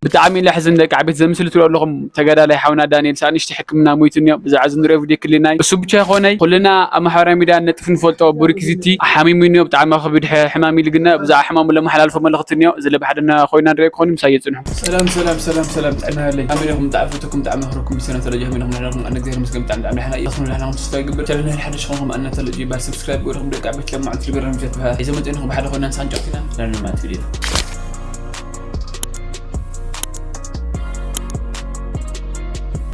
ብጣዕሚ ለሕዝን ደቂ ዓቤት ዘምስሉ ትሪኦ ኣለኹም። ተጋዳላይ ሓውና ዳንኤል ሳንሽቲ ሕክምና ሞይቱ እኒኦ። ብዛዕባ እዚ ንሪኦ ቪድዮ ክልናይ እሱ ብቻ ይኾነይ ኩልና ኣብ ማሕበራዊ ሚድያ ነጥፍ ንፈልጦ ብሪክ ዚቲ ሓሚሙ እኒኦ። ብጣዕሚ ከቢድ ሕ- ሕማም ኢሉ ግና ብዛዕባ ሕማሙ ለመሓላልፎ መልእኽቲ እኒኦ። እዚ ለብሓደና ኮይና ንሪኦ ክኾን ምሳይ የፅንሑ። ሰላም ሰላም ሰላም ሰላም ጥዕና ያለኝ ኣሜን ኢኹም ብጣዕሚ ፈተኩም ብጣዕሚ ኣኽብረኩም ብሰና ተለጃ ኣሜን ኢኹም ንሕና ኣነ እግዚኣብሔር ምስገን ብጣዕሚ ብጣዕሚ ደሕና እዩ። ንሕና ተስፋ ይግብር ቻለና ሓደ ሽኾንኩም ኣነ ተለጅ ይባል ሰብስክራይብ ገይርኩም ደቂ ዓቤት ለማዓንቲ ገረም ጀት ብሃ ይዘመጠ ኢኹም ብሓደ ኮይና ንሳን ጨቂና ለንማት ቪድዮ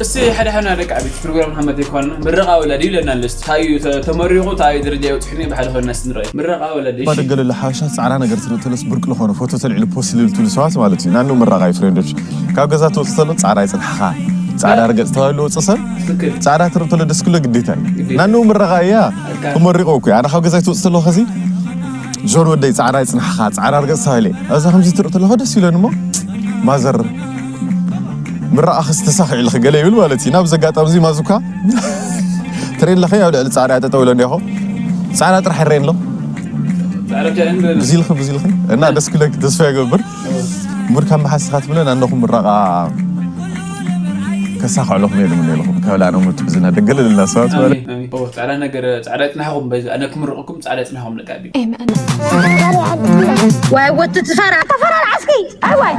እስቲ ሓደ ሓና ደቂ ዓቤት ፕሮግራም ሓመት ይኳልና ምረቃ ወላዲ ይብለና ኣለስቲ ታዩ ተመሪቑ ታዩ ደረጃ ይውፅሕኒ ብሓደ ኮይና ስንረአ ምረቃ ወላዲ እሺ። ባደገለለ ሓበሻ ፃዕዳ ነገር ትርኢ ተለስ ብርቅ ለኾነ ፎቶ ተልዕሉ ፖስት ልብል ትብሉ ሰባት ማለት እዩ ናኑ ምራቃ እዩ ፍሬንዶች ካብ ገዛ ትወፅ ተሎ ፃዕዳ ይፅንሓኻ ፃዕዳ ርገፅ ተባሂሉ ወፅ ሰብ ትክክል ፃዕዳ ትርኢ ተሎ ደስ ክሎ ግዴታ እዩ ግዴታ። ናኑ ምራቃ እያ እካ። ተመሪቆ እኮ ኣነ ካብ ገዛ ትወፅ ተሎ ከዚ ጆን ወደይ ፃዕዳ ይፅንሓኻ ፃዕዳ ርገፅ ተባሂለ እዛ ከምዚ ትርኢ ተለኹ ደስ ይብለኒ እሞ ማዘር ምራቃ ክስ ተሳኺዑ ኢልኺ ገለ ይብል ማለት እዩ ናብዚ ኣጋጣሚ እዚ ማዙካ ትርኢ ኣለኺ ኣብ ልዕሊ ፃዕዳ ጠጠው ኢለ እኒኹ ፃዕዳ ጥራሕ ይረአ ኣሎ ብዚ ኢልኺ ብዚ ኢልኺ እና ደስ ክለኪ ተስፋ ይገብር ሙድ ካብ መሓስኻ ትብለን ኣነኹም ምራቃ ከሳኽዕለኹም እየ ዝምነ ኣለኹ ካብ ላዕለ ምትሕዝና ደገለልና ሰባት ማለት ጻዕዳ ነገር ጻዕዳ ጽናሕኹም በዚ ኣነ ክምርቕኩም ጻዕዳ ጽናሕኹም ለቃቢ ዋይ ወቲ ትፈራ ተፈራርዓስኪ ኣዋይ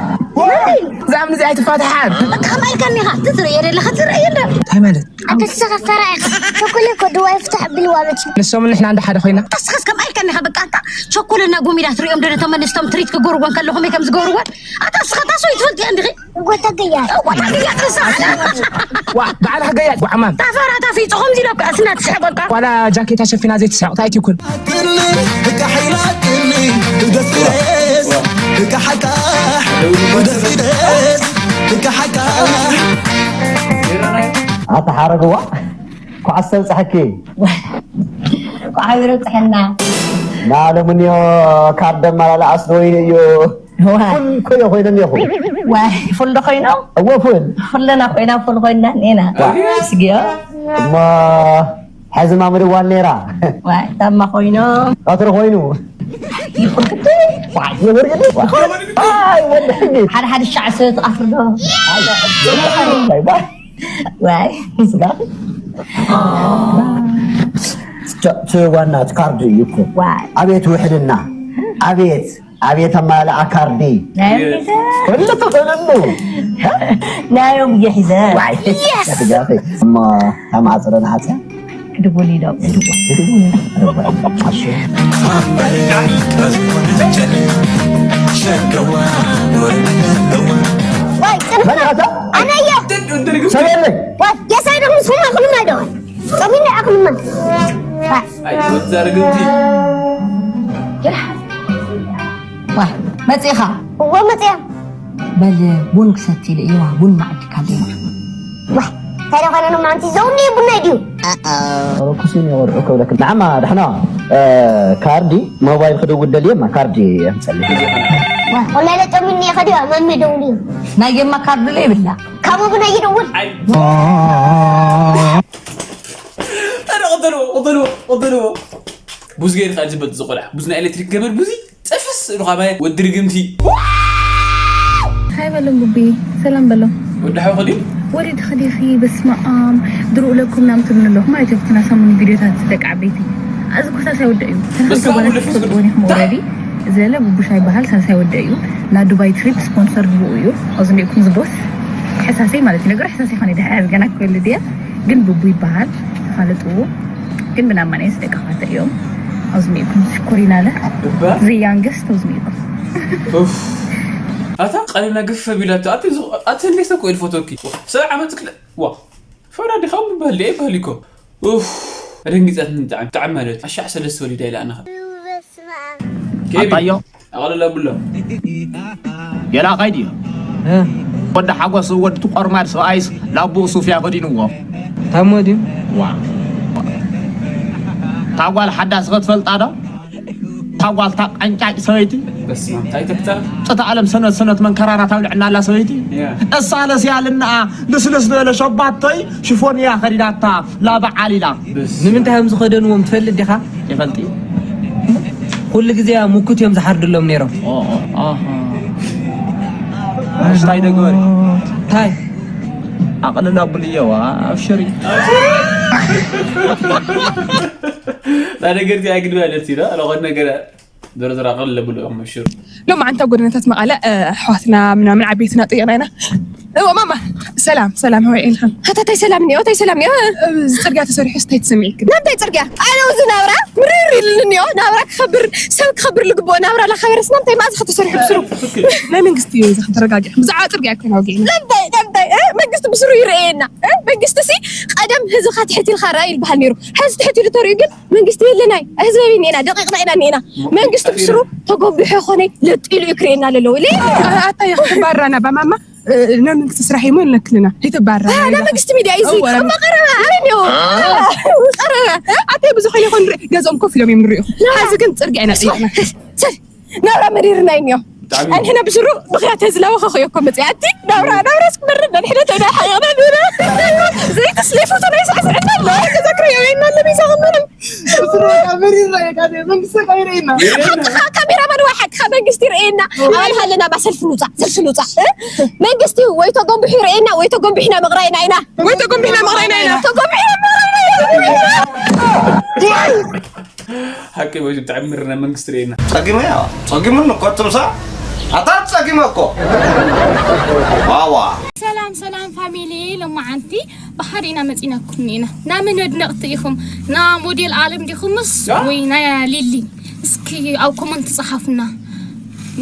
ዛም ንዚ ኣይትፋትሓን ከማይ ከኒኻ ትትርእየ ደለኻ ትርእየ እንዶ እንታይ ማለት ኣንተ ንስኻ ፈራ ኢኻ ቸኮሌ እኮ ድዋይ ፍታሕ ኣቢልዋ መች ንሶምን ንሕና እንዳ ሓደ ኮይና ተስኻስ ከማይ ከኒኻ በቃ ኣንታ ቸኮሌና ጎሚዳ ትርእዮም ደለ ተመልስቶም ትሪት ክገብርዎ እንከለኹም ከም ዝገብርዎ ኣታ ንስኻ ታሶ ይትፈልጥ እንዲኺ ጎታ ገያት ጎታ ገያት ንስኻ ባዕልኻ ገያት ጓዕማም ታፈራ ታፊ ጾኹም ዚሎ እኮ እስና ትስሕቆልካ ዋላ ጃኬታ ሸፊና ዘይትስሕቕ ታይ ትኩን ኣታ ሓረግዋ ኳዓስ ተብፅሐኪ ኳዓስ ረብፅሐና ናሎም እኒኦ ካብ ደማላላ ኣስዶ ወይኒ እዩ ፉል ኮዮ ኮይኖም እኒኹ ዋይ ፉል ዶ ኮይኖም እወ ፉል ኩለና ኮይና ፉል ኮይና እኒና ስግዮ እሞ ሕዚ ማምሪ ዋል ነይራ ዋይ ታማ ኮይኖም ቀትሪ ኮይኑ ሓደ ሓደ ሻዕ ሰ ትኣፍርዶ ዋይ እቲ ዋና እቲ ካርድ እዩ እኮ ኣቤት ውሕልና ኣቤት ኣቤት ኣማላኣ ካርዲ ኩሉ ትኽእልሉ ናዮም እየ ሒዘ እሞ ካብ ማዕፅረ ንሓፅያ ክድውል ኢሎም መን ኣታ ኣነ እየ ሰብ የለይ የሳይ ዶ ምስ ሁማ ክሉም ኣይደዋል ጸሚኒ ኣክሉማ ወዛ ርግምቲ መፂኻ እዎ መፅያ በል ቡን ክሰቲ ኢለ እየዋ ቡን ማዕድካ ኣለና እንታይ ዶ ኸነ ማንቲ ዘውኒ ቡና ድዩ ረኩሲን የወርዑ ከብለክ ንዓማ ድሕና ካርዲ ሞባይል ክድውል ደልየማ ካርዲ የምፀልይ ወላ ለጠምኒ ከዲዋ መሚ ደውሊ ናይ የማ ካርዲ ለይብላ ካብ ቡና ይደውል ኧረ ቅተልዎ ቅተልዎ ቅተልዎ ቡዝ ገይር ካ ዝበጥ ዝቆልዓ ቡዝ ናይ ኤሌክትሪክ ገመድ ቡዚ ጥፍስ ኢሉ ካባየ ወዲ ርግምቲ ሃይ በሎም ቡቢ ሰላም በሎም ወዲ ሓው ከዲ ወሊድ ኸዲኺ በስመኣም ድሩ ለኩም ናም ትብሉ ኣለኹም ማለት እዩ ኩና ሰሙን ቪድዮታት ደቂ ዓበይቲ እዚ ኩ ሳልሳይ ወደ እዩ ተኸልከ በላ ትፈልጥዎን ኢኹም ወረዲ ዘለ ቡቡሻ ይበሃል ሳልሳይ ወደ እዩ ና ዱባይ ትሪፕ ስፖንሰር ብኡ እዩ ኣብዚ ኒእኩም ዝቦስ ሕሳሰይ ማለት እዩ ነገሩ ሕሳሰይ ኾነ ድሓ ገና ክወልድ እየ ግን ብቡ ይበሃል ተፋለጥዎ ግን ብናማንየስ ደቂ ኣባተ እዮም ኣብዚ ኒእኩም ሽኮሪና ኣለ ዘያንገስ ተውዚ ኒእኩም ኣታ ቀሊና ግፍፍ ቢላቶ ኣቲ እንዴት እኮ ኢል ፎቶኪ ሰብ ዓመት ክለ ዋ ፈራ ዲኻ ምበል ዲኣ ይበሃል እኮ ኡፍ ደንጊፀትኒ ብጣዕሚ ብጣዕሚ ማለት ኣሻዕ ሰለስተ ወሊዳ ኢላ ኣናኸ ኣታዮ ኣቐልል ኣብሎ የላኻይ ድዩ ወዲ ሓጎስ ወዲ ትቆርማድ ሰብኣይስ ላቦኡ ሱፍያ ከዲንዎ ታሞ ድዩ ዋ ታጓል ሓዳስ ኸትፈልጣ ዶ ታጓል ታቃንጫጭ ሰበይቲ ጥታ ኣለም ሰነት ሰነት መንከራና ታብልዕና ኣላ ሰበይቲ እሳ ለስያ ልናኣ ልስልስ ዝበለ ሸባቶይ ሽፎን እያ ከዲዳታ ላበዓል ኢላ ንምንታይ ከም ዝኸደንዎም ትፈልጥ ዲኻ ይፈልጥ እዩ ኩሉ ግዜ ሙኩት እዮም ዝሓርድሎም ነይሮም እንታይ ደገበሪ እንታይ ኣቕልል ኣብልየዋ ኣብሽሪ። እታ ነገር እዚኣ ግድባ ኣለቲ ዶ ኣለኾን ነገር ዞሮ ዞሮ ኣቕልል ኣብልኦም ኣብሽሪ። ሎማዓንቲ ኣብ ጎደናታት መቐለ ኣሕዋትና ምናምን ዓበይትና ጠይቕና ኢና። እዎ ማማ፣ ሰላም ሰላም፣ ከመይ ኢልክን? ኣታ ታይ ሰላም እኒኦ፣ ታይ ሰላም እኒኦ? እዚ ፅርግያ ተሰሪሑ እንታይ ተሰሚዕክን? ናብታይ ፅርግያ? ኣነ እዚ ናብራ ምርር ኢልኒ እኒኦ። ናብራ ክኸብር፣ ሰብ ክኸብር ዝግብኦ ናብራ ላኸበረስ ናብታይ ማእዚ ከተሰሪሑ ብስሩ? ናይ መንግስቲ እዩ እዚ ተረጋጊዕኩም። ብዛዕባ ፅርግያ እኮ ኢና ወጊዕና። ናብታይ ናብታይ መንግስቲ ብስሩ ይረኣየና። መንግስቲ ሲ ቀደም ህዝብኻ ትሕት ኢልካ ረኣ ይልበሃል ነይሩ። ሕዚ ትሕት ኢሉ ተሪኡ ግን መንግስቲ የለናይ። ህዝቢ ኣበይ እኒኤና? ደቂቕና ኢና እኒኤና። መንግስቲ ብስሩ ተጎቢሑ ይኾነይ ለጥ ኢሉ እዩ ክርእየና ለለዎ። ኣታ ይኽትባራና ባማማ ናይ መንግስቲ ስራሕ እሞ ነክልና ይትባራ። ናይ መንግስቲ ሚድያ እዩ እዚ። እወ። እማ ቀረባ ኣበይ እኒኦ? ቀረባ ኣታ ብዙ ኸይኮን ንርኢ ገዝኦም ኮፍ ኢሎም እዮም ንሪኦ። ሕዚ ግን ፅርግያ ኢና ጠይቕና። ሰል ናብራ መሪርና እዩ እኒኦ። ብጣዕሚ። ኣንሕና ብስሩ ብኽያት ህዝላዊ ኸኸዮ እኮ መፅያቲ ናብራ ናብራ ስክመርር ነንሕነ ተዳ ሓያና ነረ። ዘይተስሌፉ ተናይ ሳዕስዕና ኣሎ። ገዛ ክርእዮ የና ኣለሚሳ ኸመርም ካሜራማን ወይ ሓቅኻ መንግስቲ ይርእየና። ኣባል ሃለና ባ ሰልፊ ንውፃእ፣ ሰልፊ ንውፃእ። መንግስቲ ወይ ተጎንብሑ ይርእየና ወይ ተጎንቢሕና ምቕራይና ኢና። ወይ ተጎንቢሕና ምቕራይና ኢና። ተጎንቢሕና ምቕራይና ኢና። ሓቂ ወይ ብጣዕሚ ምርና መንግስቲ ርእየና። ጸጊመ ያ ጸጊሙን እኮ ትምሳ ኣታ ጸጊመ እኮ ዋዋ። ሰላም ሰላም ፋሚሊ፣ ሎማዓንቲ ብሓደ ኢና መፂናኩም ኢና። ናመን ኣድነቕቲ ኢኹም? ና ሞዴል ኣለም ዲኹምስ ወይ ናይ ሊሊ? እስኪ ኣብ ኮመንት ጸሓፉና።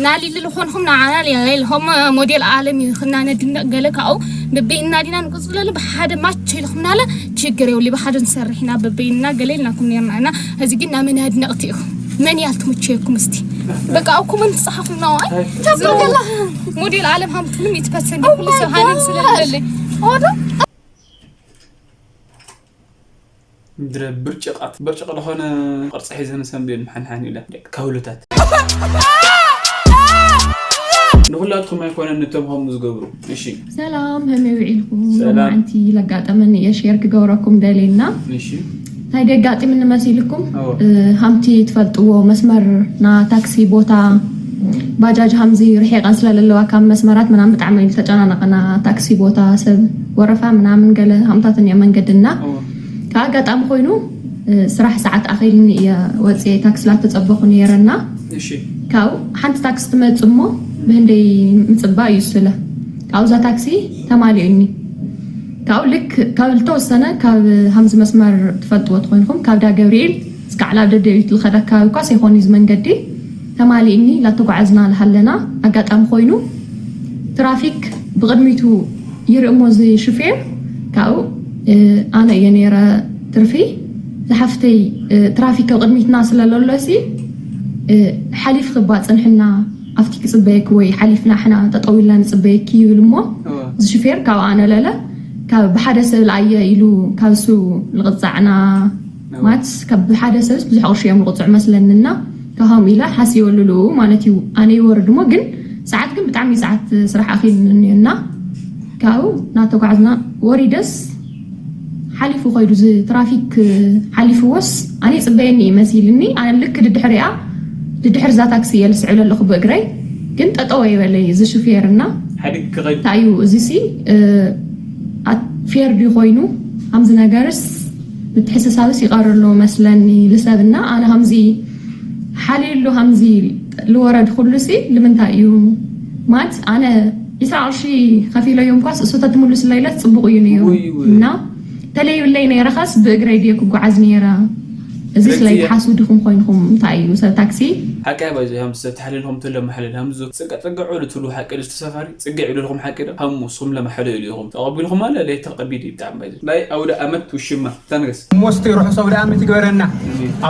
ና ሊሊ ዝኾንኹም ንዓና ሊሊ ኢልኹም ሞዴል ኣለም ኢኹና ነድንቕ ገለ ካብኡ በበይንና ዲና ንቅጽለሉ ብሓደ ማች ኢልኹምናለ ችግር የብሉ ብሓደ ንሰርሕ ኢና በበይንና ገለ ኢልናኩም ነርና ኢና። እዚ ግን ናመን ኣድነቕቲ ኢኹም? መን እያ ትምቸየኩም እስቲ በቃ ኣብ ኮመንት ጸሓፉልና። ዋይ ታበላ ሞዴል ኣለም ሃምትሉም ይትፈሰን ኩሉ ሰብ ሃነን ስለለለ ኦዶ ምድረ ብርጭቓት ብርጭቕ ዝኾነ ቅርፂ ሒዘን ሰንብየን ምሓንሓን ኢለን ደቂ ካውልታት። ንኹላትኩም ኣይኮነን ነቶም ከምኡ ዝገብሩ። እሺ ሰላም፣ ከመይ ውዒልኩም? ሰላም። ሎማዓንቲ ለጋጠመኒ እየ ሼር ክገብረኩም ደልየና። እሺ እንታይ ደጋጢምኒ መሲልኩም? ኣዎ። እ፣ ሃምቲ ትፈልጥዎ መስመር ና ታክሲ ቦታ ባጃጅ ሃምዚ ርሒቐን ስለ ዘለዋ ካብ መስመራት ምናምን ብጣዕሚ እዩ ዝተጨናነቐ ና ታክሲ ቦታ ሰብ ወረፋ ምናምን ገለ ሃምታት እኒኦ መንገድና። ኣዎ። ካብ ኣጋጣሚ ኮይኑ እ፣ ስራሕ ሰዓት ኣኺልኒ እየ ወፅየ ታክሲ ላተፀበኹ ነይረና። እሺ ካብኡ ሓንቲ ታክሲ ትመፅእ እሞ ብህንደይ ምፅባእ እዩ ስለ ካብኡ እዛ ታክሲ ተማሊኡኒ። ካብኡ ልክ ካብ ዝተወሰነ ካብ ሃምዚ መስመር ትፈልጥዎ ተኮይንኩም ካብ ዳ ገብርኤል እስካዕ ናብ ደደቢት ዝኸዳ ከባቢ እኳ ሰይኮን እዚ መንገዲ ተማሊእኒ ላተጓዓዝና ሃለና ኣጋጣሚ ኮይኑ ትራፊክ ብቕድሚቱ ይርኢ እሞ እዚ ሹፌር ካብኡ ኣነ እየ ነይረ ትርፊ ዝሓፍተይ ትራፊክ ኣብ ቅድሚትና ስለ ለሎ ሲ ሓሊፍ ክባ ፅንሕና ኣብቲ ክፅበየክ ወይ ሓሊፍና ሕና ጠጠው ኢልና ንፅበየክ ይብል እሞ እዚ ሹፌር ካብ ኣነ ለለ ካብ ብሓደ ሰብ ለኣየ ኢሉ ካብ እሱ ልቕፃዕና ማለት ካብ ብሓደ ሰብስ ብዙሕ ቅርሺ እዮም ልቕፅዑ መስለንና ካብ ከምኡ ኢለ ሓስየሉ ልኡ ማለት እዩ ኣነ ይወርድ እሞ ግን ሰዓት ግን ብጣዕሚ ሰዓት ስራሕ ኣኺልኒ እና ካብኡ እናተጓዕዝና ወሪደስ ሓሊፉ ከይዱ እዚ ትራፊክ ሓሊፍዎስ ኣነ ይፅበየኒ እዩ መሲልኒ ኣነ ልክ ድድሕሪኣ ድድሕር እዛ ታክሲ እየ ልስዕብ ኣለኹ ብእግረይ ግን ጠጠው ኣይበለይ እዚ ሹፌር እና ሓዲግ ክኸይድ እንታይ እዩ እዚ ሲ ፌር ድዩ ኮይኑ ከምዚ ነገርስ ምትሕስሳብስ ይቐርሎ መስለኒ ልሰብና ኣነ ከምዚ ሓልዩሉ ከምዚ ልወረድ ኩሉ ሲ ልምንታይ እዩ ማለት ኣነ ኢስራ ቅርሺ ከፊለዮም ኳስ እሱ ተትምልስለይ ኢለ ፅቡቅ እዩ ነይሩ እና ተለይብለይ ነይረኻስ ብእግረይ ድየ ክጓዓዝ ነይረ እዚ ስለይ ትሓስቡ ድኹም ኮይንኩም እንታይ እዩ ሰብ ታክሲ ሓቂ ባይዞ ሃምስ ተሓልልኩም ትለማሓልል ሃምዞ ፅግዕ ፅግዕ በሉ ትብሉ ሓቂ ዶ ተሳፋሪ ፅግዕ ይብለልኩም ሓቂ ዶ ሃሙ ስኹም ለማሓልሉ ኢኹም ተቐቢልኩም ኣለ ለይተ ቀቢድ እዩ ብጣዕሚ ባይዞ ናይ ኣውደ ኣመት ውሽማ ታንገስ ሞስቲ ርሑስ ኣውደ ኣመት ይግበረና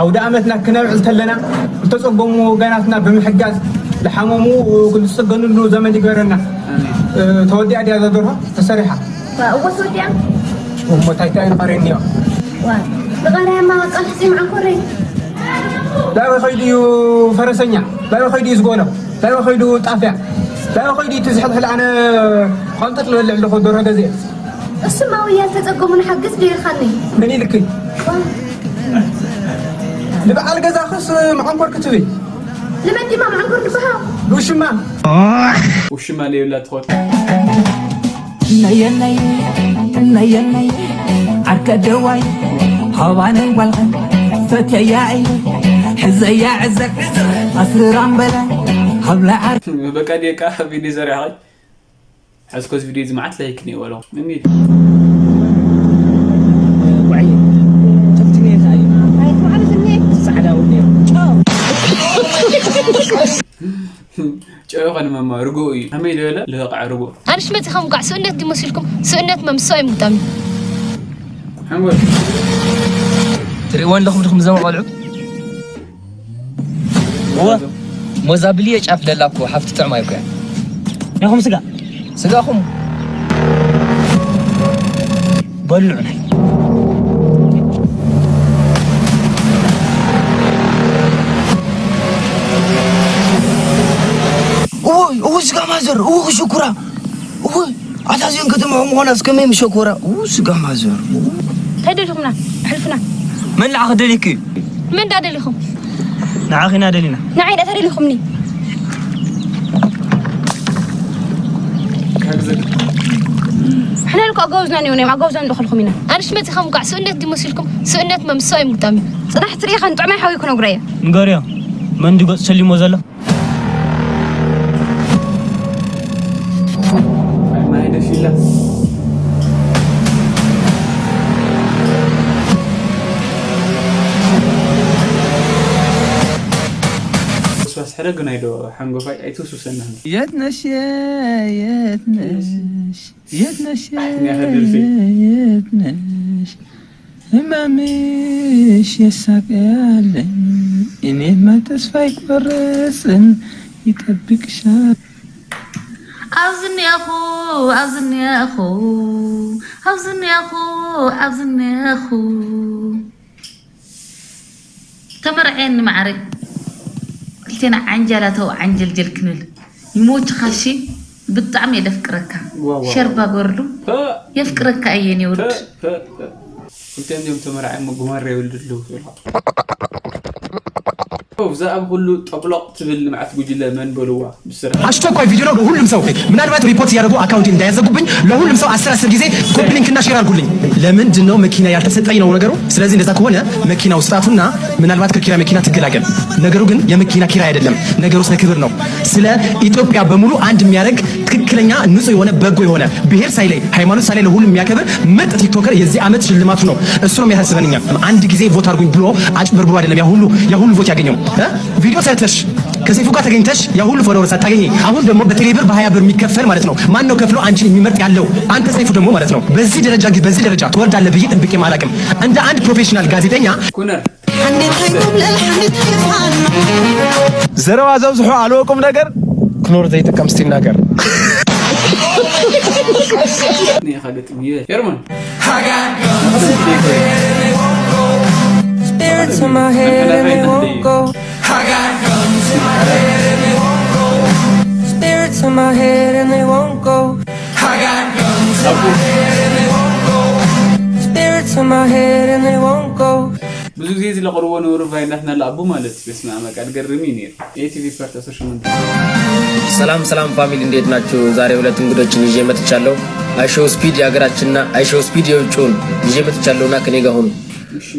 ኣውደ ኣመትና ክነብዕል ተለና ዝተፀገሙ ወገናትና ብምሕጋዝ ዝሓመሙ ዝፅገንሉ ዘመን ይግበረና ተወዲኣ ድያ ዘደርሆ ተሰሪሓ እወ ተወዲኣ እሞ ታይታይ ንቐሬኒ እዮ ንቐረያማ ቃልሲ መዓኮረይ ዳበ ኸይዱ እዩ ፈረሰኛ ዳበ ኸይዱ እዩ ዝጎሎ ዳበ ኸይዱ ጣፍያ ዳበ ኸይዱ እዩ ትዝሕልሕል ኣነ ኾምጠጥ ልበልዕ ኣለኹ ዶሮ ገዜ እስማ ወያል ተጸገሙ ንሓግዝ ደይርኻኒ ምን ኢልክይ ንበዓል ገዛኽስ መዓንኮር ክትብል ንመን ዲማ ማዕንኩር ንበሃ? ንውሽማ። ውሽማ ለየብላ ትኾን። ነየነይ ነየነይ ዓርከ ደዋይ ሃባነይ ጓልኸ ፈትያ እየ ሕዘያ ዕዘር ኣስርራም በለ ሃብላ ዓር በቃ ዲቃ ቪዲዮ ዘሪሓ ሕዝኮስ ቪዲዮ እዚ መዓት ላይክ ነው ወለው እንዴ ጓዕየ ተፍትኔ እንታይ እዩ? ጻዕዳ እውን ነይሩ። ጨው ኸን መማ ርጎ እዩ ከመይ ዝበለ ልበቃ ርጎ ኣንሽ መፂኹም ኳዕ ስእነት ድመሲልኩም ስእነት መምስሶ ኣይምግጣም እዩ ሓንጎል ትርእይዎ ኣለኹም ድኹም ዘመ ቆልዑ እወ ሞዛብልየ ጫፍ ደላ እኮ ሓፍቲ ጥዕማ ይኮያ ያኹም ስጋ ስጋኹም በልዑ ናይ እውይ እው ስጋ ማዘር እው ክሽኩራ እው ኣታዚን ከተማ ምዃና እስከመይ ምሸኮራ እው ስጋ ማዘር እንታይ ደሊኹምና ኣሕልፉና መን ለዓኸ ደሊክ እዩ መን ዳ ደሊኹም ንዓኺና ደሊና ንዓይ ዳ ተደሊኹምኒ ሕና ልኮ ኣጋውዝና ኒሆን እዮም ኣጋውዝና ንልእኸልኩም ኢና ኣንሽ መፂኹም ኳዕ ስእነት ድመሲልኩም ስእነት መምስሶ ኣይምግጣም እዩ ፅናሕ ትርኢ ከን ጥዕማይ ሓዊ ክነግሮ እየ ንገርዮ መን ድገፅ ሰሊሞ ዘሎ ማይ ደፊላ ስዋስ ሕረግ ናይ ዶ ሓንጎፋይ ኣይትውስውሰና የት ነሽ የት ነሽ የት ነሽ ኣሕትሚያ ከደርሲ። የት ነሽ ህመምሽ የሳቀያለኝ እኔማ ተስፋ ይቆረጽን ይጠብቅሻል ኣብዚ እኒኣኹ ኣብዚ እኒኣኹ ኣብዚ እኒኣኹ ኣብዚ እኒኣኹ ተመርዐኒ ማዓረይ ክልቴና ዓንጃላተው ዓንጀልጀል ክንብል ይሞችኻሺ ብጣዕሚ የደፍቅረካ ሸርባ ጎርዱ የፍቅረካ እየን የውድ ክልቲኦም እዚኦም ተመርዓዮም ጉማረ ይወልዱ ኣለዉ ትብል ብዛዕባ ኩሉ ጠብሎቕ ትብል ልምዓት ጉጅለ መን በልዋ ብስራሕ አስቸኳይ ቪዲዮ ነው ለሁሉም ሰው ምናልባት ሪፖርት እያደረጉ አካውንት እንዳያዘጉብኝ ለሁሉም ሰው አስር አስር ጊዜ ኮፒ ሊንክ እና ሼር አድርጉልኝ። ለምንድን ነው መኪና ያልተሰጠኝ ነው ነገሩ። ስለዚህ እንደዛ ከሆነ መኪናው ስጣቱና ምናልባት ከኪራይ መኪና ትገላገል። ነገሩ ግን የመኪና ኪራይ አይደለም። ነገሩ ስለ ክብር ነው። ስለ ኢትዮጵያ በሙሉ አንድ የሚያደርግ ትክክለኛ ንጹህ የሆነ በጎ የሆነ ብሔር ሳይለይ ሃይማኖት ሳይለይ ለሁሉም የሚያከብር ምርጥ ቲክቶከር የዚህ ዓመት ሽልማቱ ነው። እሱ ነው የሚያሳስበን። እኛ አንድ ጊዜ ቮት አድርጉኝ ብሎ አጭበርብሮ አይደለም ያ ሁሉ ያ ሁሉ ቮት ያገኘው እ ቪዲዮ ሰርተሽ ከሰይፉ ጋር ተገኝተሽ ያ ሁሉ ፎሎወር ሳታገኝ አሁን ደግሞ በቴሌ ብር በሀያ ብር የሚከፈል ማለት ነው። ማን ነው ከፍሎ አንቺን የሚመርጥ ያለው? አንተ ሰይፉ ደግሞ ማለት ነው። በዚህ ደረጃ በዚህ ደረጃ ትወርዳለህ ብዬ ጠብቄ አላቅም። እንደ አንድ ፕሮፌሽናል ጋዜጠኛ ኩነር ዘረባ ዘብዝሑ ኣለዎ ቁም ነገር ክኖር ዘይጥቀም ስቲናገር ኔኻ ገጥም ይበል ሄርሞን Spirits in my head and they won't go. I got guns in my head and they won't go. Spirits in my head and they won't go. I got guns in my head and they won't go. Spirits in my head and they won't go. ብዙ ጊዜ ዝለቀርዎ ነውሪ ቫይናትና ለኣቡ ማለት በስመ አብ በቃ ገርም እዩ ነይሩ። ኤቲቪ ፓርት አስራ ስምንት ሰላም ሰላም ፋሚሊ እንዴት ናችሁ? ዛሬ ሁለት እንግዶችን ይዤ መጥቻለሁ። አይሾው ስፒድ የሀገራችንና አይሾው ስፒድ የውጭውን ይዤ መጥቻለሁና ከኔ ጋር ሁኑ።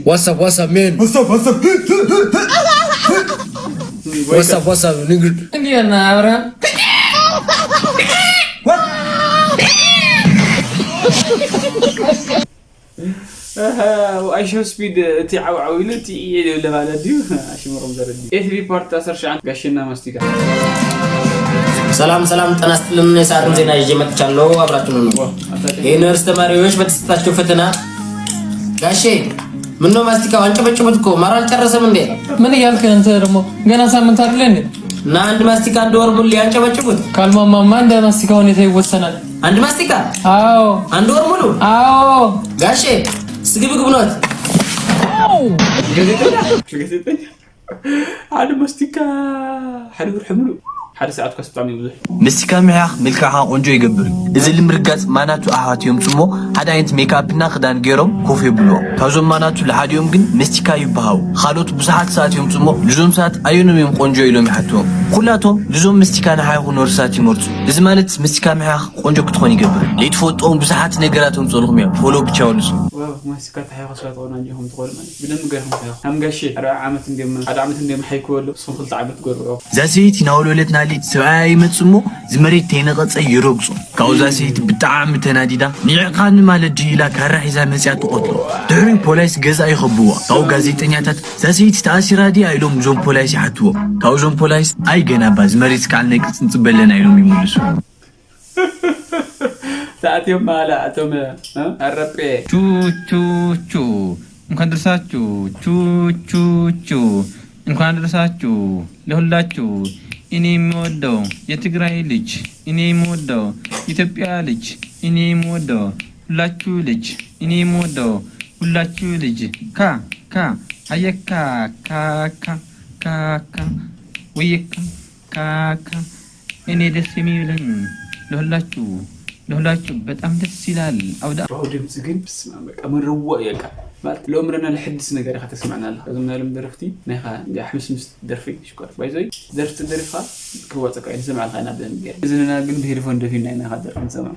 ዋሳብ ዋሳብ ሜን ዋሳብ ዋሳብ ንግድ እንዲና አብርሃም ኣይሾው ስፒድ እቲ ዓውዓው ኢሉ እቲ ኢየ ዝብለ ማለት ድዩ ኣሽምሮም ዘረዲ ኤፍቢ ፓርት ዓሰርተ ትሽዓተ ጋሽና ማስቲካ ሰላም ሰላም ጤና ይስጥልን። የሰዓቱን ዜና ይዤ መጥቻለሁ። አብራችሁን ሁኑ። የዩኒቨርሲቲ ተማሪዎች በተሰጣቸው ፈተና ጋሼ ምነው ማስቲካው አንጨበጭቡት እኮ ማር አልጨረሰም እንዴ? ምን እያልክ አንተ ደግሞ ገና ሳምንት አይደለ እንዴ? እና አንድ ማስቲካ አንድ ወር ሙሉ ያንጨበጭቡት? ካልማማማ እንደ ማስቲካ ሁኔታ ይወሰናል። አንድ ማስቲካ አዎ አንድ ወር ሙሉ አዎ ጋሼ ስግብግብ ኖት ሓደ መስቲካ ሓደ ወርሒ ሙሉእ ሓደ ሰዓት ኳስ ብጣዕሚ ብዙሕ። ምስቲካ ምሕያኽ ምልክዕኻ ቆንጆ ይገብር እዩ። እዚ ንምርጋፅ ማናቱ ኣሕዋት እዮም ፅሞ ሓደ ዓይነት ሜክኣፕና ክዳን ገይሮም ኮፍ የብልዎም። ካብዞም ማናቱ ለሓዲኦም ግን ምስቲካ ይበሃው። ካልኦት ብዙሓት ሰባት እዮም ፅሞ ልዞም ሰባት ኣየኖም እዮም ቆንጆ ኢሎም ይሓትዎም። ኩላቶም ልዞም ምስቲካ ንሓይኹ ኖርሳት ይመርፁ። እዚ ማለት ምስቲካ ምሕያኽ ቆንጆ ክትኾን ይገብር። ለይትፈልጥዎም ብዙሓት ነገራት ኣምፅእልኹም እዮም። ፎሎ ብቻ ወልሱ። ዋው ማስቲካ ተሓይኮ ሰባት ቆናጆ ኹም ትኾኑ ማለት ብደንብ ገርኹም ተሓይኮ ሃም ጋሼ ኣርብዓ ዓመት እንዲዮም ሓደ ዓመት እንዲዮም ሓይክወሉ ንስኹም ክልተ ዓመት ትገብርኦ። እዛ ሰበይቲ ናወልወለትና ሌት ሰብኣያ ይመጽእ እሞ ዝመሬት ተይነቐጸ ይረግጾ። ካብኡ እዛ ሰበይቲ ብጣዕሚ ተናዲዳ ንዕቕኻኒ ማለት ድዩ ኢላ ካራ ሒዛ መጺኣ ትቐትሎ። ድሕሪኡ ፖላይስ ገዛ ይኸብዋ። ካብኡ ጋዜጠኛታት እዛ ሰበይቲ ተኣሲራ ድያ ኢሎም እዞም ፖላይስ ይሓትዎ። ካብኡ እዞም ፖላይስ ኣይ ገና እባ ዝመሬት እስካዕ ነቅጽ ንጽበ ኣለና ኢሎም ይምልሱ። ተኣትዮም ማላ እቶም ኣረጴ ቹ ቹ ቹ እንኳን ደረሳችሁ ቹ ቹ ቹ እንኳን ደረሳችሁ ለሁላችሁ። እኔ የምወደው የትግራይ ልጅ እኔ የምወደው ኢትዮጵያ ልጅ እኔ የምወደው ሁላችሁ ልጅ እኔ የምወደው ሁላችሁ ልጅ ካ ካ አየካ ካ ካ ካ ካ ወየካ ካካ እኔ ደስ የሚብለኝ ለሁላችሁ ለሁላችሁ በጣም ደስ ይላል። አውዳ ዋው ድምፂ ግን ብስማ በቃ መረዋ እየካ ማለት ለእምረና ለሐድስ ነገር ኢኻ ተስማዕና ኣለኻ እዞም ናይ ሎም ደረፍቲ ናይኻ እንዲ ኣሕምስምስ ደርፊ ሽኮር ባይዞይ ደርፍቲ ደሪፍኻ ክዋፀካ እዩ ንሰምዓልካ ኢና ብደንብ ገይር እዝንና ግን ብሄድፎን ደፊና ኢና ኢኻ ደርፊ ንሰምዕ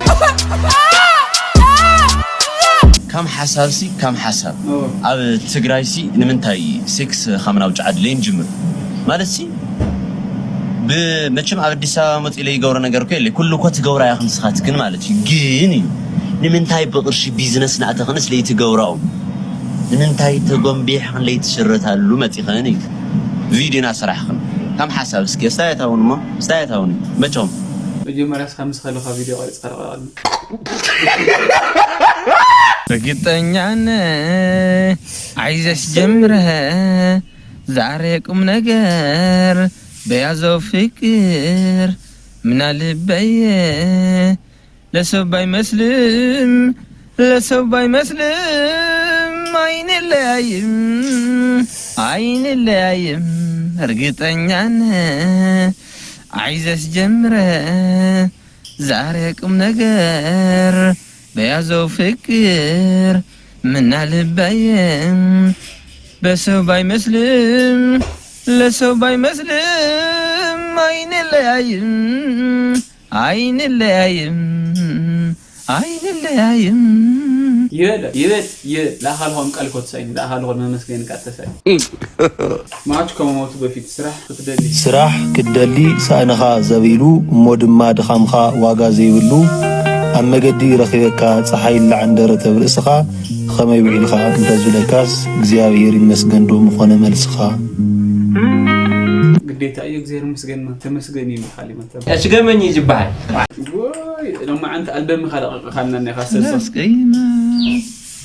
ከም ሓሳብ ሲ ከም ሓሳብ ኣብ ትግራይ ሲ ንምንታይ ሴክስ ካብ ናብ ጫ ድለይ ንጅምር ማለት ሲ ብመቸም ኣብ ኣዲስ ኣበባ መፂ ኢለ ይገብሮ ነገር እኮ የለ ኩሉ እኮ ትገብራ ኢኻ ንስኻትክን ማለት እዩ ግን እዩ ንምንታይ ብቕርሺ ቢዝነስ ናእተኽንስ ለይትገብራኦም ንምንታይ ተጎንቢሕኽን ለይትሽረታሉ መፂኽን እዩ ቪድዮ ናሰራሕኽን ከም ሓሳብ እስኪ እስታየታውን እሞ እስታየታውን እዩ መቸም መጀመርያ እስኻ ምስ ከለኻ ቪድዮ ቀሪፅካ ተቐላቐልና እርግጠኛ ነህ አይዘሽ ጀምረህ ዛሬ ቁም ነገር በያዘው ፍቅር ምናልበየ ለሰው ባይመስልም ለሰው ባይመስልም አይንለያይም አይንለያይም እርግጠኛ ነህ አይዘሽ ጀምረህ ዛሬ ቁም ነገር በያዘው ፍቅር ምናልባየም በሰው ባይመስልም ለሰው ባይመስልም አይንለያይም አይንለያይም አይንለያይም ይበል ይበል ይበል ለኣኻልኾም ቃል ኮትሳይኒ ለኣኻልኾም መመስገን ቃል ተሳይ ማች ከመሞቱ በፊት ስራሕ ክትደሊ ስራሕ ክትደሊ ሳእንኻ ዘቢሉ እሞ ድማ ድኻምኻ ዋጋ ዘይብሉ ኣብ መገዲ ረኺበካ ፀሓይ ላዕንደረተብ ርእስኻ ኸመይ ውዒልኻ እንተዝብለካስ እግዚኣብሔር ይመስገን ዶ ምኾነ መልስኻ። ግዴታ እዩ እግዚኣብሔር ይመስገን ተመስገን እዩ ይበሃል ይመተብ ሽገመኝ ይጅበሃል ሎማዓንቲ ኣልበምኻ ለቐቕኻና እኒኻ ሰልሳ ላስቀይማ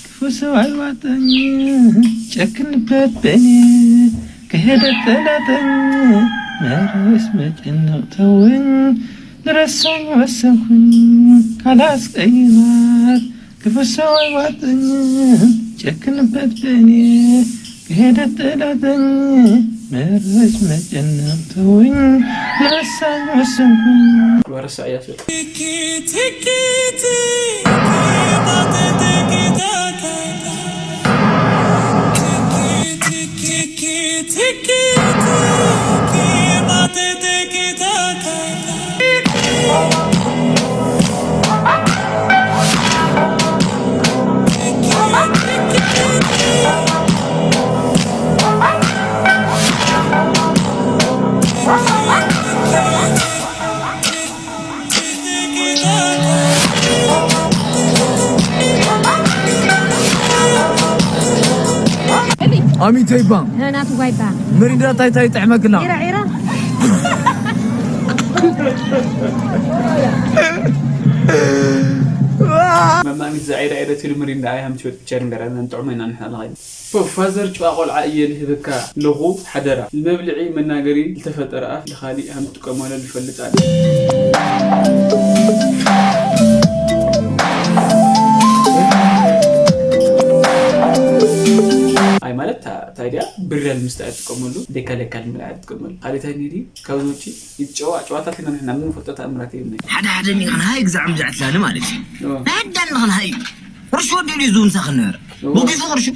ክፉ ሰው አይዋጠኝ ጨክንበት በኔ ከሄደ ጠላተኝ መርስ መጨነቅ ተወኝ ልረሳኝ ወሰንኩኝ ካላስቀይማት ክፉ ሰው አይዋጠኝ ጨክንበት በኔ ከሄደ ጠላተኝ መርስ መጨነቅ ተወኝ ልረሳኝ ወሰንኩኝ ወረሳ እያስል ኣሚተይባ ናቱ ጓይባ መሪንዳ ታይታይ ጥዕመክና ዒራ ዒራ መማሚት ዝዒራ ዒረ ትብል ምሪንዳ ኣይ ሃምቲ ወጥ ቸር ንገረና ንጥዕሞ ኢና ንሕና ለኸይና ፋዘር ጭዋ ቆልዓ እየ ልህበካ ለኹ ሓደራ ንመብልዒ መናገሪ ዝተፈጠረ ኣፍ ንኻሊእ ሃምትጥቀመሉ ንፈልጥ ኣለ ኣይ ማለት እንታይ ድያ ሪያል ምስቲ ኣይትጥቀመሉ፣ ደካ ለካ ንምልዓል ትጥቀመሉ። ካልእ እንታይ እንሂድ እዩ? ካብዚ ውጪ ይጨዋ ጨዋታት ኢና ንሕና ምንፈልጦ ተኣምራት የብልናይ። ሓደ ሓደ እኒኸን ሃይ ግዛዕ ምዛዕ ትላኒ ማለት እዩ። ናይ ኣዳን ንኸን ሃይ ቁርሺ ወዲኡ ድዩ ዝውንሳ ክነበረ ወጊሱ ቁርሺ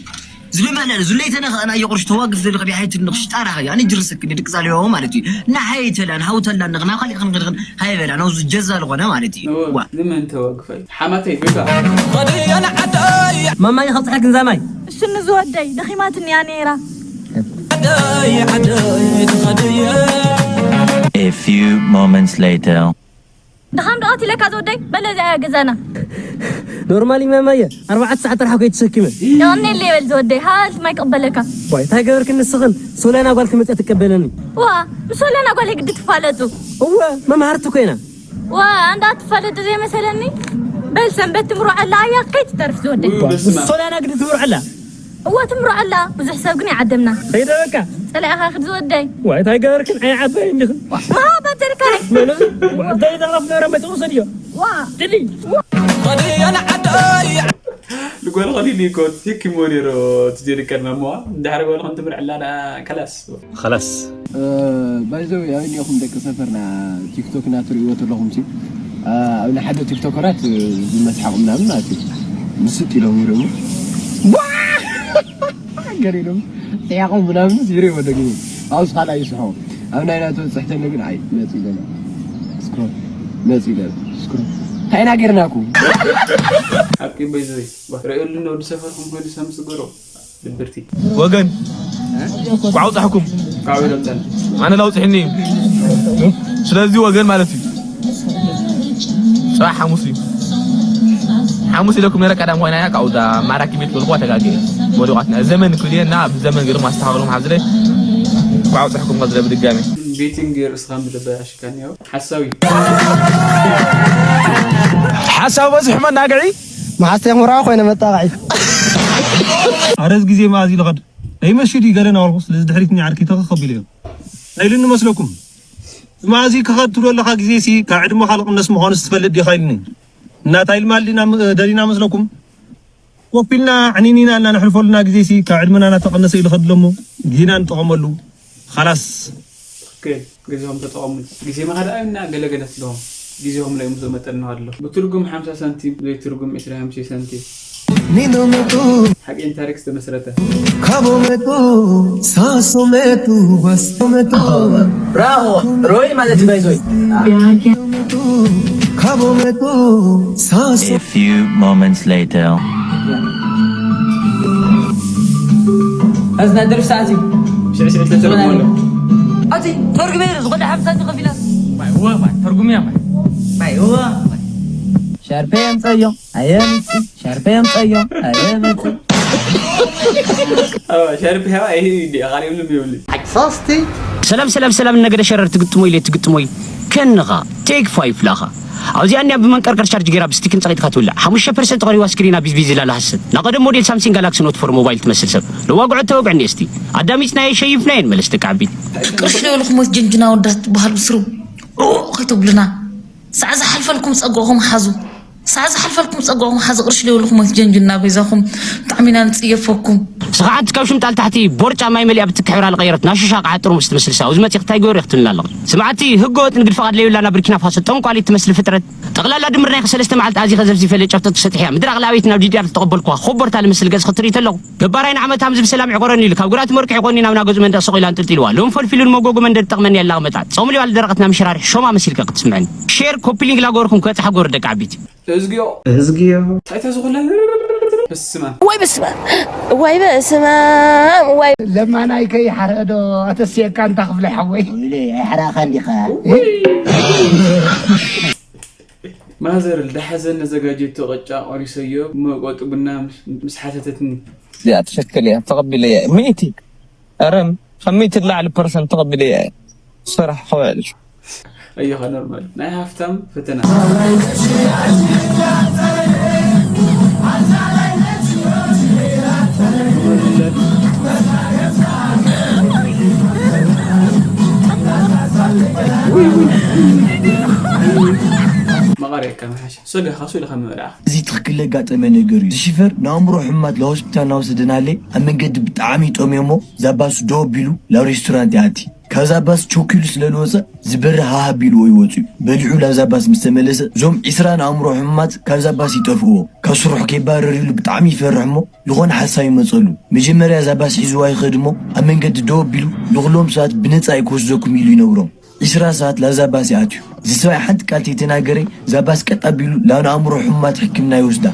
ዝልበለ ዝለይተነ ከኣና የቁርሽ ተዋግፍ ዝልቕ ቢሃይት ንኽሽ ጣራ ሃያ ንጅርሰክ ንድቅ ዛልዮ ማለት እዩ። ንሃይተላን ሃውተላን ንኽና ካልእ ክንኽን ሃይበላ ነው ጀዛ ዝኾነ ማለት እዩ። ዋ ንመን ተዋግፋይ ሓማተይ ብካ ማማይ ኸብፅሐክን ዛማይ እሱ ንዝወደይ ደኺማትኒ እያ ነይራ። A few moments later. ድኻም ደኣ ትለካ ዝወደይ በለ እዚኣ እያ ገዛና። ኖርማል ኢማማየ ኣርባዕተ ሰዓት ጥራሕ ኮይ ተሰኪመ። የቐኔለይ በል ዝወደይ ሃልት ማይ ክቕበለካ። ዋይ እንታይ ገበርክኒ ንስኽን ሶለና ጓል ክመፅያ ትቀበለኒ። ዋ ምስ ሶለና ጓል የግዲ ትፋለጡ። እወ መምሃርቲ ኮይና። ዋ እንዳ ትፋለጡ ዘይመሰለኒ። በል ሰንበት ትምርዖ ኣላ ኣያ ከይትተርፍ ዝወደይ። ሶለና ግዲ ትምርዖ ኣላ። እወ ትምርዖ ኣላ ብዙሕ ሰብ ግን ይዓደምና። ከይደ በቃ። ጸላኢኻ ክድ ዝወደይ። ዋይ እንታይ ገበርክን ኣይ ዓባይ እንዲኽን። ማሃ በተልካይ። እንታይ ተረፍ ገረ መጽኡ ሰድዮ። ዋ ድሊ። ንጓል ኸሊል እኮ ትክ ሞ ነይሮ ትጀሪካን ማማዋ እንድሕር ጓል ኸን ትምርዕላ ከላስ خلاص ባይዘው ያው እኒኹም ደቂ ሰፈርና ቲክቶክ እናትርእይዎ ተለኹም ሲ ኣብ ንሓደ ቲክቶከራት ዝመስሓቑ ምናምን ማለት እዩ ምስጥ ኢሎም ይርሙ ገሪዶም ጥያቖም ምናምን ይርዎ ደግሞ ኣብስ ካልኣ ይስሖ ኣብ ናይ ናቶ ፅሕተነ ግን ኣይ መፅ ኢለና ስክሮ መፅ ኢለና ስክሮ እንታይ ኢና ጌርናኩ ሓቂ በይዘይ ርእየሉ ነወዲ ሰፈርኩም ኮይኑ ሰምስገሮ ድብርቲ ወገን ኳዕውፃሕኩም ኣነ ላውፅሕኒ ስለዚ ወገን ማለት እዩ ፅባሕ ሓሙስ እዩ ሓሙስ ኢለኩም ነረ ቀዳም ኮይና እያ ካብዛ ማራኪ ቤት ልልኳ ተጋገ ወዲቋትና ዘመን ክልየና ብዘመን ገይሩ ማስተኻኸሉ ሓዝለ ኳዕውፃሕኩም ከዝለ ብድጋሚ ቤቲንግ ርእስኻ ምድበ ያሽካኒዮ ሓሳዊ ሓሳዊ በዝሑ መናግዒ መሓስተያ ምራዊ ኮይነ መጣቕዒ ኣረዝ ግዜ መኣዝ ኢሉ ኸድ ኣይመሽድ እዩ ገለ ናበልኩ ስለዚ ድሕሪት ዓርኪ ተኸኸብ ኢለዮ ኣይሉ ንመስለኩም መኣዝ ክኸድ ትብሎ ኣለኻ ግዜ ሲ ካብ ዕድመ ካልቕነስ ምዃኑ ስትፈልጥ ዲኻ ኢልኒ እናታ ኢልማ ደሊና መስለኩም ኮፍ ኢልና ዕኒኒና እና ነሕልፈሉና ግዜ ሲ ካብ ዕድመና እናተቐነሰ ኢሉ ኸድሎሞ ግዜና ንጠቐመሉ ኻላስ ትክክል ግዜኹም ተጠቐሙሉ ግዜ መኸዳ እና ገለገለ ስለኹም ግዜኹም ላይ ምዞ መጠን ንኸድሎ ብትርጉም ሓምሳ ሳንቲም ዘይትርጉም ዕስራ ሓምሳ ሳንቲም ሓቂን ታሪክ ዝተመስረተ ካቦ መጡ ሳሶ መጡ ዋስቶ መጡ ብራቮ ሮይ ማለት ባይዞይ ካቦ መጡ ሳሶ A few moments later. እዚ ናይ ደርፊ ሰዓት እዩ ሽዕሽዕ ዝተተርጉመሉ ኣቲ ተርጉመ ዝኾነ ሓምሳ ከፊላ ማይ ወ ማይ ተርጉምያ ማይ ማይ ወ ሻርፔ ኣምፀዮ ኣየምፅ ሻርፔ ኣምፀዮ ኣየምፅ ሸርፕ ሄዋ ይሄ እንዲ ቃል የብልም ይብል ሶስቲ ሰላም ሰላም ሰላም ነገደ ሸረር ትግጥሞ ኢለ ትግጥሞ ከንኻ ቴክ ፋይፍ ላኻ ኣብዚኣ እኒኣ ብመንቀርቀር ቻርጅ ገይራ ብስቲክን ፀቒጥካ ትውላዕ ሓሙሽተ ፐርሰንት ተቐሪዋ ስክሪና ቢዝቢዝ ኢላ ላሃስብ ናቐደም ሞዴል ሳምሲንግ ጋላክሲ ኖት ፎር ሞባይል ትመስል ሰብ ለዋግዖ ተወግዕኒ እስቲ ኣዳሚፅናየ ሸይፍናየን መለስ ደቂ ዓቢት ቅርሽ ለበልኹም ወት ጀንጅና ወዳት ትበሃሉ ስሩ ከይትብሉና ሳዕ ዝሓልፈልኩም ፀግዕኹም ሓዙ ሳዕ ዝሓልፈልኩም ፀግዕኹም ሓዙ ቅርሽ ለበልኹም ወት ጀንጅና በይዛኹም ብጣዕሚ ኢና ንፅየፈኩም ስኻ ሓንቲ ካብ ሽምጣል ታሕቲ ቦርጫ ማይ መሊኣ ብትኪ ሕብራ ዝቐየረት ናሹሻ ቃዓ ጥርሙስ ትመስል ሳው ዝመፂ ክታይ ገበሩ ክትልና ኣለኹ ስምዓቲ ህገወጥ ንግድ ፍቓድ ለይብላ ናብ ብርኪና ፋሶ ጠንቋሊት ትመስል ፍጥረት ጠቕላላ ድምር ናይ ሰለስተ መዓልቲ ኣዚኸ ዘፍዚፈ ለጨፍጠት ክሰጥሕ እያ ምድራቕ ለኣበይት ናብ ዲዲኣር ተቐበልኩዋ ኾቦርታ ልመስል ገጽ ክትርኢ ተለኹ ገባራይ ንዓመት ሃምዚ ብሰላም ዕቆረኒ ኢሉ ካብ ግራት መርቂ ዕቆኒ ናብ ናገዙ መንደቕ ሰቕ ኢላ ኣንጠልጢልዋ ሎም ፈልፊሉ ንመጎጎ መንደድ ጠቕመኒ ኣላ መጣ ጾምሊ ባል ደረቐት ናብ ምሽራር ሾማ መሲልካ ክትስምዐኒ ሼር ኮፒ ሊንክ ላገበርኩም ክበጽሓ ገበሩ ደቂ ዓቢት እዝግዮ እዝግዮ ታይታ ዝኾላ በስመ ወይ በስመ ወይ በስመ ወይ ለማናይ ከይ ሓረዶ ኣተስየካ እንታ ክፍለ ሓወይ ኢለ ኣይሓራኻ እንዲኻ ማዘር ለሓዘን ነዘጋጀቶ ቅጫ ቆሪሰዮ መቆጡ ቡና ምስ ሓተተትኒ እዚኣ ትሸክል እያ ተቐቢለያ ሚእቲ ኧረ ካብ ሚእቲ ንላዕሊ ፐርሰንት ተቐቢለያ እየ ስራሕ ክውዕል ኣየኻ ኖርማል ናይ ሃፍታም ፈተና መቐሬ ከመሓሻ ሶጋ ካሱ ኢልካ ምበላዕ። እዚ ትኽክል ለጋጠመ ነገር እዩ። ዝሽፈር ንኣእምሮ ሕሙማት ለሆስፒታል ናወሰደናለ ኣብ መንገዲ ብጣዕሚ ይጠምዮ እሞ ዛባሱ ደው ኣቢሉ ላብ ሬስቶራንት ይኣቲ። ካብ ዛባስ ቾኪሉ ስለ ልወፀ ዝበርህ ሃሃ ኣቢልዎ ይወፅኡ። በሊዑ ላብ ዛባስ ምስ ተመለሰ እዞም ዒስራ ንኣእምሮ ሕሙማት ካብ ዛባስ ይጠፍእዎ። ካብ ስርሑ ከይባረር ኢሉ ብጣዕሚ ይፈርሕ እሞ ዝኾነ ሓሳብ ይመፀሉ። መጀመርያ ዛባስ ሒዝዋ ይኸድ እሞ ኣብ መንገዲ ደው ኣቢሉ ንኹሎም ሰባት ብነፃ እዩ ክወስደኩም ኢሉ ይነግሮም። ዒስራ ሰዓት ላዛ ባስ ይኣትዩ። እዚ ሰብኣይ ሓንቲ ቃል ተይተናገረ እዛ ባስ ቀጥ ኣቢሉ ላብ ንኣእምሮ ሕሙማት ሕክምና ይወስዳ።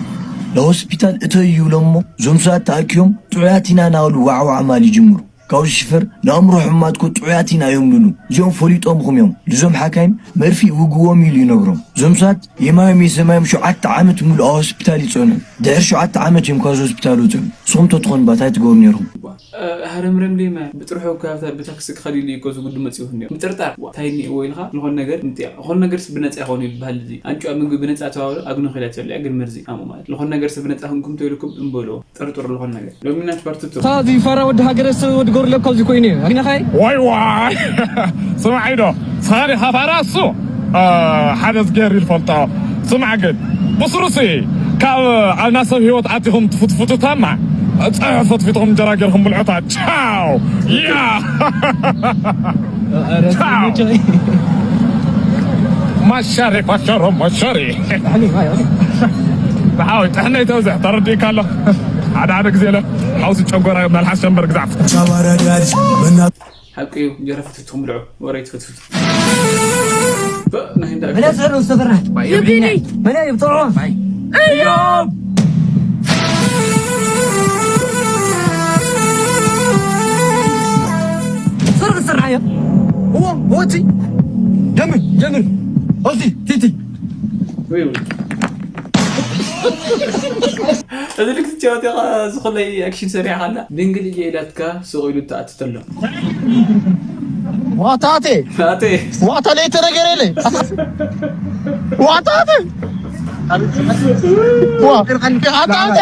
ንሆስፒታል እተዩ ይብሎም እሞ እዞም ሰባት ተኣኪቦም ጥዑያት ኢና እናበሉ ዋዕዋዕ ማል ይጅምሩ። ካብኡ ዝሽፈር ንኣእምሮ ሕሙማት እኮ ጥዑያት ኢና እዮም ልሉ እዚኦም ፈሊጦምኹም እዮም ልዞም ሓካይም መርፊ ይውግዎም ኢሉ ይነግሮም። እዞም ሰባት የማዮም የሰማዮም ሸውዓተ ዓመት ሙሉእ ኣብ ሆስፒታል ይጸንሑ። ድሕሪ ሸውዓተ ዓመት እዮም ካብዚ ሆስፒታል ወጺኦም። ንስኹም ተትኾኑ ባታይ ትገብሩ ነይርኹም? ሃረምረም ደይመ ብጥርሑ ካብታ ብታክሲ ክኸድ ኢሉ እዩ እኮ ዝጉዱ መፂኡ እንዲዮ ምጥርጣር እንታይ እኒእዎ ኢልካ ዝኾነ ነገር ምጥያቕ ዝኾነ ነገርስ ብነፃ ይኸውን ይበሃል እዚ ኣንጭዋ ምግቢ ብነፃ ተባብሎ ኣግኖ ኺላ ትበልዕ ግን መርዚ ኣሙ ማለት ዝኾነ ነገርስ ብነፃ ክንኩም ተይልኩም እምበልዎ ጥርጥሩ ዝኾነ ነገር ሎሚና ትፈርትቱ እታ ዝይፋራ ወዲ ሃገረ ሰብ ወዲ ጎርለብ ካብዚ ኮይኑ እዩ ኣግነኻይ ዋይ ዋይ ስማዒ ዶ ስኻኒ ኻፋራ እሱ ሓደ ዝገር ይፈልጦ ስማዕ ግን ብስሩሲ ካብ ኣብና ሰብ ህይወት ኣቲኹም ትፍትፍቱ ታማ ፀብሒ ፈትፊትኹም እንጀራ ገይርኩም ብልዑታ ቻው ያ ቻው ማሻሪ ፋሸሮ ማሻሪ ብሓዊ ጥሕነይ ተብዝሕ ተረዲእካ ኣሎ ሓደ ሓደ ግዜ ለ ሓውሲ ጨጎራ መልሓስ ሸንበር ግዛፍ ሓቂ እዩ እንጀራ ፈትፍትኩም ብልዑ ወረ ይትፈትፍቱ መለስ ዕሉ ዝተፈርናት ይብኒ መለ ይብጥዖ እዮም ስርቅ ስርዓዮ እዎ ወቲ ጀምር ጀምር ኦዚ ቲቲ እዚ ልክ ትጫወት ኢኻ ዝኹለይ ኣክሽን ሰሪዕኻ ኣላ ድንግል እየ ኢላትካ ስቕ ኢሉ ተኣትተሎም ዋታቴ ኣቴ ዋታ ለይተነገረ ኢለ ዋታቴ ዋታቴ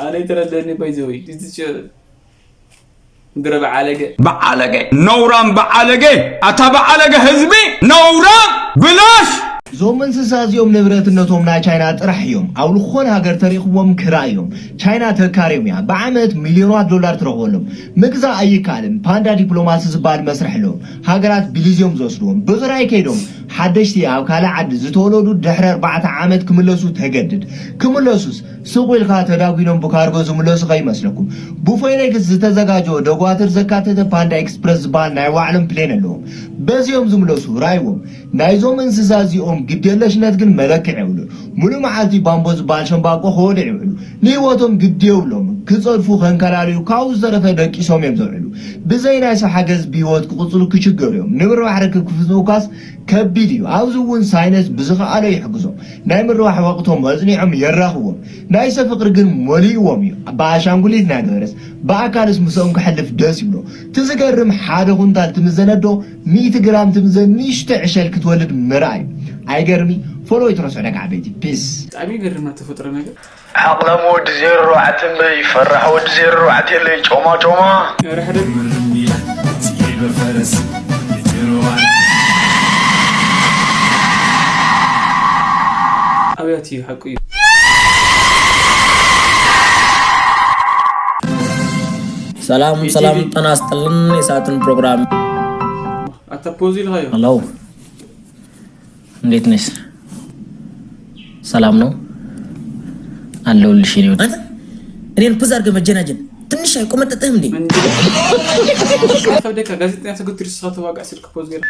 ኣነ ይተረደኒ ባይዘወይ ድትጭ ምድረ በዓለገ በዓለገ ነውራም በዓለገ ኣታ በዓለገ ህዝቢ ነውራም ብላሽ እዞም እንስሳ እዚኦም ንብረትነቶም ናይ ቻይና ጥራሕ እዮም። ኣብ ዝኾነ ሃገር ተሪኽዎም ክራይ እዮም። ቻይና ተካርዮም እያ። ብዓመት ሚልዮናት ዶላር ትረኽበሎም። ምግዛእ ኣይከኣልን። ፓንዳ ዲፕሎማሲ ዝበሃል መስርሕ ኣለዎም። ሃገራት ብሊዝ እዮም ዝወስድዎም። ብኽራይ ከይዶም ሓደሽቲ ኣብ ካልእ ዓዲ ዝተወለዱ ድሕሪ ኣርባዕተ ዓመት ክምለሱ ተገድድ። ክምለሱስ ስቕ ኢልካ ተዳጒኖም ብካርጎ ዝምለሱ ከይመስለኩም። ብፎይሬክስ ዝተዘጋጀወ ደጓትር ዘካተተ ፓንዳ ኤክስፕረስ ዝበሃል ናይ ባዕሎም ፕሌን ኣለዎም። በዚኦም ዝምለሱ ራይዎም። ናይዞም እንስሳ እዚኦም ግድየለሽነት ግን መለክዕ የብሉን። ሙሉእ መዓልቲ ባምቦ ዝበሃል ሸምባቆ ክወድዑ ይውዕሉ። ንህይወቶም ግዲ የብሎምን። ክጸድፉ ከንከላልዩ ካብኡ ዝተረፈ ደቂሶም እዮም ዝውዕሉ። ብዘይ ናይ ሰብ ሓገዝ ብህይወት ክቕጽሉ ክችገሩ እዮም። ንምርባሕ ርክብ ክፍጽሙካስ ከቢድ እዩ። ኣብዚ እውን ሳይነስ ብዝኸኣሎ ይሕግዞም። ናይ ምርባሕ ወቕቶም ኣጽኒዖም የራኽቦም። ናይ ሰብ ፍቕሪ ግን መሊእዎም እዩ። ብኣሻንጉሊት እናገበረስ ብኣካልስ ምስኦም ክሕልፍ ደስ ይብሎ። እቲ ዝገርም ሓደ ኩንታል ትምዘን ኣዶ ሚእቲ ግራም ትምዘን ንእሽቶ ዕሸል ክትወልድ ምርኣይ እዩ። ኣይገርሚ? ፎሎ ይትረስዑ ደቂ ዓበይቲ። ፒስ። ብጣዕሚ ይገርም ተፈጥሮ ነገር። ዓቕላም ወዲ ዜሮ ኣርባዕተ እምበይ ፈራሕ ወዲ ዜሮ ኣርባዕተ የለይ ጮማ ጮማ። ኣብያት እዩ ሓቁ እዩ። ሰላም ሰላም ጤና ይስጥልን። የሰዓትን ፕሮግራም ኣታ ፖዝ ኢልካዮ። Hello እንዴት ነሽ? ሰላም ነው አለሁልሽ። እኔ ወደ አንተ እኔን ፖዝ አድርገህ መጀናጀን ትንሽ አይቆመጠጥህም እንዴ? ከብደካ ጋዜጠኛ ተገትሩ ስኻ ተዋጋእ ስልክ ፖዝ ገይረ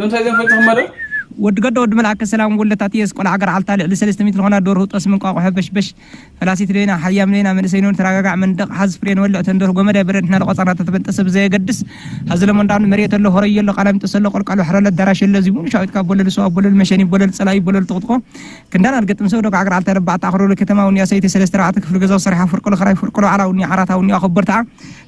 እንታይ ዘንፈልጥኩም ማለት ወዲ ገዶ ወዲ መልኣከ ሰላም ወለታትየስ ቆልዓ ገርዓልታ ልዕሊ ሰለስተ ሚእቲ ዝኾና ደርሁ ጠስሚ እንቋቑሖ በሽበሽ ፈላሲት ሌና ሓያም ሌና መንእሰይ ነውን ተረጋጋዕ መንደቕ ሓዝ ፍሬ ንበልዕ ተንደርሁ ጎመድ ኣይበረድ ንሕና ለቆጸርና ተተበንጠሰ ብዘየገድስ ሀዚ ለመንዳኑ መሬት ኣሎ ሆረይ ኣሎ ቃላሚጦስ ኣሎ ቆልቋል ወሕረለ ኣዳራሽ የለ እዚቡ ንሻዊት ካብ ቦለል ሰው ኣቦለል መሸኒ ቦለል ጸላይ ቦለል ጥቕጥቆ ክንዳን ኣድገጥም ሰው ደጓዕ ገርዓልታ ለባዕታ ኣኽረሉ ከተማ ውንያ ሰይቲ ሰለስተ ኣርባዕተ ክፍሊ ገዛው ሰሪሓ ፍርቆሎ ኽራይ ፍርቆሎ ዓላ ውንያ ዓራታ ውንያ ኣኸበርታ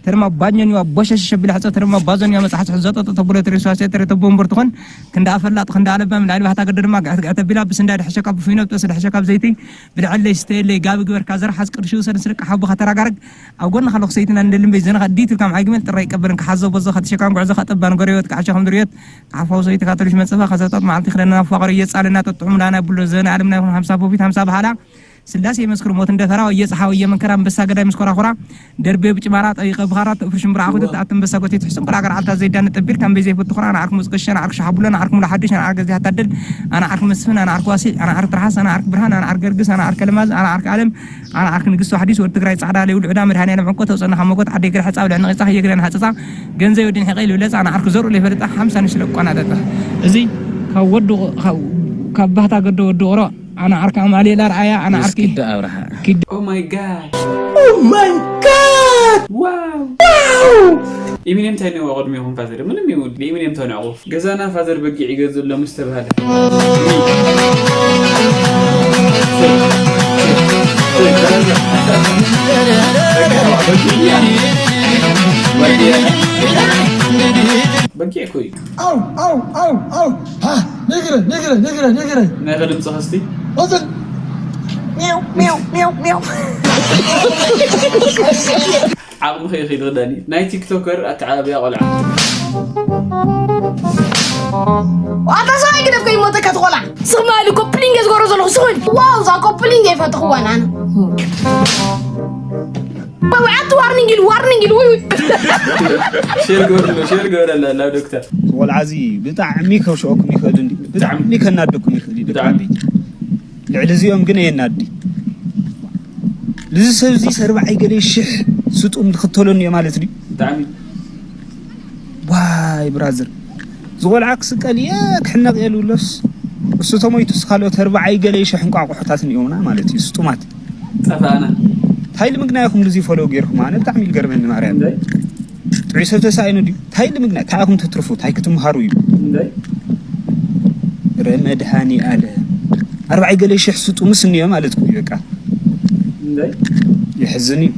ተርማ ባኞ ኒዋ ቦሸሽ ሸቢላ ሕጸ ተርማ ባዞ ኒዋ መጽሓት ሕዘ ጠጠ ተቡለ ተሪሷ ሴተረ ተቦንበር ትኾን ክንዳ ፈላጥ ክንዳ ኣለባ ላዕሊ ባህታ ገዶ ድማ ግዕት ግዕት ኣቢላ ብስንዳይ ድሕሸካ ብፊኖ ብጠሱ ድሕሸካ ብዘይቲ ብልዐለይ ስተየለይ ጋቢ ግበርካ ዘርሓዝ ቅርሺ ውሰድ ስርቂ ሓቦኻ ተራጋረግ ኣብ ጎንኻ ኣለኹ ሰይትና እንደልምበይ ዘነኻ ዲት ኢልካ ምዓይ ግመል ጥራይ ይቀበልን ክሓዞ በዞ ከትሸካን ጉዕዞ ከጠባን ጎረዮት ክዓሸ ከም ድርዮት ሓፋው ሰይቲ ካቶሊሽ መንጸፋ ከሰጠጥ መዓልቲ ክደና ፋቕሪ እየጻልና ጠጥዑም ላና ብሎ ዘነ ዓለምና ይኹን ሓምሳ ፖፊት ሓምሳ በሃላ ስላሴ የመስክር ሞት እንደ ተራ ወየ ጸሓ ወየ መንከራ አንበሳ ገዳይ ምስ ኮራኹራ ደርቤ ብጭማራ ጠይቀ ብኻራ ተእፍር ሽምብራ ዓኹ ተኣት አንበሳ ጎቴ ትሕስን ቅራ ገር ዓልታ ዘይዳን ጠቢር ከም በይ ዘይፈቱ ኹራ ንዓርክ ሙዝቅሽ ንዓርክ ሸሓቡለ ንዓርክ ሙላ ሓድሽ ንዓርክ ገዚህ ሓታደል ንዓርክ መስፍን ንዓርክ ዋሲ ንዓርክ ትርሓስ ንዓርክ ብርሃን ንዓርክ ገርግስ ንዓርክ ለማዝ ንዓርክ ዓለም ንዓርክ ንግስቶ ሓዲስ ወድ ትግራይ ጻዕዳ ለይውል ዕዳ መድሃኔ ዓለም ዕንቆ ተውጸና ካብ ሞጎት ዓደይ ገር ሕጻብ ልዕኒ ቂጻ ህየግረ ንሓጽጻ ገንዘይ ወድን ሕቀይ ልብለጻ ንዓርክ ዘርኡ ለይፈልጣ ሓምሳ ንሽለቆና ጠጣ እዚ ካብ ወዱ ካብ ባህታ ገዶ ወዱ ኦሮ ኣነ ዓርኪ ኣማኑኤል ኣርኣያ ኣነ ዓርኪ ኪዳ ኣብርሃ ኪዳ Oh my god! Oh my god! Wow! Wow! ኢሚኔም እንታይ ነዋ ቅድሚ ይኹን ፋዘር ምንም ይሁን ኢሚኔም ተነዕቑ ገዛና ፋዘር በጊዕ ይገዝእ ኣሎ ምስ ተባሃለ በጊዕ እኮ እዩ Au, au, au, au. Ha, negre, negre, negre, negre. ናይ ኸድምፂ ኸስቲ Wat een Miauw, miauw, miauw, miauw. ዓቕሚ ከይኺድ ዳኒ ናይ ቲክቶከር ኣተዓባብያ ቆልዓ ዋታ ሰብኣይ ግደፍ ከይሞተካ ትቆልዓ ስኽማ ኢሉ ኮፕሊንግ ዝገብሮ ዘለኹ ስኽል ዋው እዛ ኮፕሊንግ የፈትኽዋን ኣነ ውዓት ዋርኒንግ ኢሉ ዋርኒንግ ኢሉ ውይ ሼር ገበረላ ናብ ዶክተር ቆልዓ እዚ ብጣዕሚ ከብሽወኩም ይኽእል እንዲ ብጣዕሚ ከናደኩም ይኽእል እዩ ደቂ ዓበይቲ ልዕሊ እዚኦም ግን ኣየናዲ ልዚ ሰብ እዚ ሰርባዓይ ገለ ሽሕ ስጡም ዝኽተለኒ እዮ ማለት ድዩ ብጣዕሚ ዋይ ብራዘር ዝቆልዓ ክስቀል እየ ክሕነቕ እየ ልብሎስ እሱ ተሞይቱስ ካልኦት ኣርባዓይ ገለ ሽሕ እንቋቑሖታት እኒኦምና ማለት እዩ ስጡማት ጠፋእና እንታይ ልምግና ኢኹም ልዚ ፎሎው ገይርኩም ኣነ ብጣዕሚ ይገርመኒ ማርያም እንታይ ጥዑይ ሰብ ተሳኢኑ ድዩ እንታይ ልምግና እንታይ ኢኹም ተትርፉ እንታይ ክትምሃሩ እዩ እንታይ ረ መድሃኒ ኣለ ኣርባዓይ ገለ ሽሕ ስጡምስ እኒኦ ማለት እዩ በቃ እንታይ የሕዝን እዩ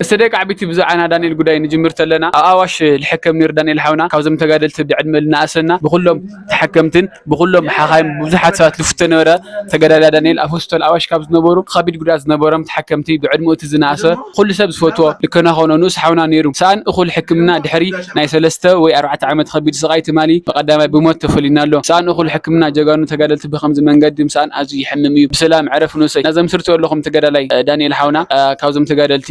እስተ ደቂ ዓቢቲ ብዛዕና ዳንኤል ጉዳይ ንጅምር ተለና ኣብ ኣዋሽ ልሕከም ነይሩ ዳንኤል ሓውና ካብዞም ተጋደልቲ ብዕድመ ልናእሰና ብኩሎም ተሓከምትን ብኩሎም ሓኻይም ብዙሓት ሰባት ልፍቶ ነበረ ተጋዳላይ ዳንኤል ኣብ ሆስፒታል ኣዋሽ ካብ ዝነበሩ ከቢድ ጉድኣት ዝነበሮም ተሓከምቲ ብዕድመኡ እቲ ዝነኣሰ ኩሉ ሰብ ዝፈትዎ ልከናኾኖ ንኡስ ሓውና ነይሩ ሰኣን እኹል ሕክምና ድሕሪ ናይ ሰለስተ ወይ ኣርባዕተ ዓመት ከቢድ ስቓይ ትማሊ ብቐዳማይ ብሞት ተፈሊና ኣሎ ሰኣን እኹል ሕክምና ጀጋኑ ተጋደልቲ ብከምዚ መንገዲ ምሳኣን ኣዝዩ ይሕምም እዩ ብሰላም ዕረፍ ንኡሰይ ናዘምስርትዮ ኣለኹም ተጋዳላይ ዳንኤል ሓውና ካብዞም ተጋደልቲ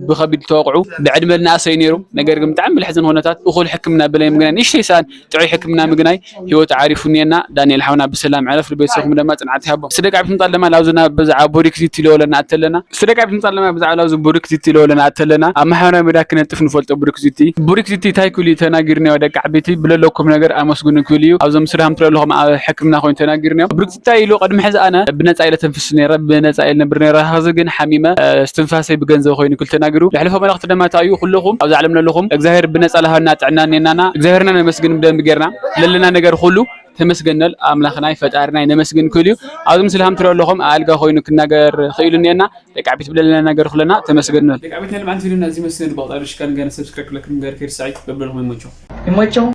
ብኸቢድ ዝተወቕዑ ብዕድመ ልናእሰይ ነይሩ ነገር ግን ብጣዕሚ ብልሕዝን ኩነታት እኹል ሕክምና ብለይ ምግናይ ንእሽተይ ሰኣን ጥዑይ ሕክምና ምግናይ ህይወቱ ዓሪፉ እኒኤና ዳንኤል ሓውና ብሰላም ዕረፍ ንቤተሰብኩም ድማ ፅንዓት ይሃቦም ስደቃ ቤት ምጣል ድማ ላብዝና ብዛዕባ ቡሪክ ዚቲ ለወለና ኣተለና ስደቃ ቤት ምጣል ድማ ብዛዕባ ላብዚ ቡሪክ ዚቲ ለወለና ኣተለና ኣብ ማሕበራዊ ሚድያ ክነጥፍ ንፈልጦ ቡሪክ ዚቲ ቡሪክ ዚቲ እንታይ ክብል እዩ ተናጊርናዮ ደቂ ዓበይቲ ብለለኩም ነገር ኣመስግኑ ክብል እዩ ኣብዞም ስራሕም ትረለኹም ኣብ ሕክምና ኮይኑ ተናጊርናዮ ቡሪክ ዚቲ እንታይ ኢሉ ቅድሚ ሕዚ ኣነ ብነፃ ኢለ ተንፍስ ነይረ ብነፃ ኢለ ነብር ነይረ ሕዚ ግን ሓሚመ ስትንፋሰይ ብገንዘብ ኮይኑ ክል ተናጊሩ ለሕልፎ መልእክቲ ድማ እንታይ እዩ ኩለኹም ኣብዚ ዓለም ለለኹም እግዚኣብሔር ብነፃ ለሃና ጥዕና እኔናና እግዚኣብሔርና ነመስግን ብደንብ ጌርና ለለና ነገር ኩሉ ተመስገን ነል ኣምላኽናይ ፈጣሪናይ ነመስግን ክብል እዩ ኣብዚ ምስልሃም ትሪኦ ኣለኹም ኣልጋ ኮይኑ ክናገር ክኢሉ እኒኤና ደቂ ዓበይቲ ብለለና ነገር ኩለና ተመስገን ነል ደቂ ዓበይቲ ናይ ልምዓት ቪድዮና እዚ መስገን ብቕፃሉ ሽካን ገና ሰብስክራይብ ክለክም ገር ከይርሳዒ በብለኹም ይመቸው ይመቸው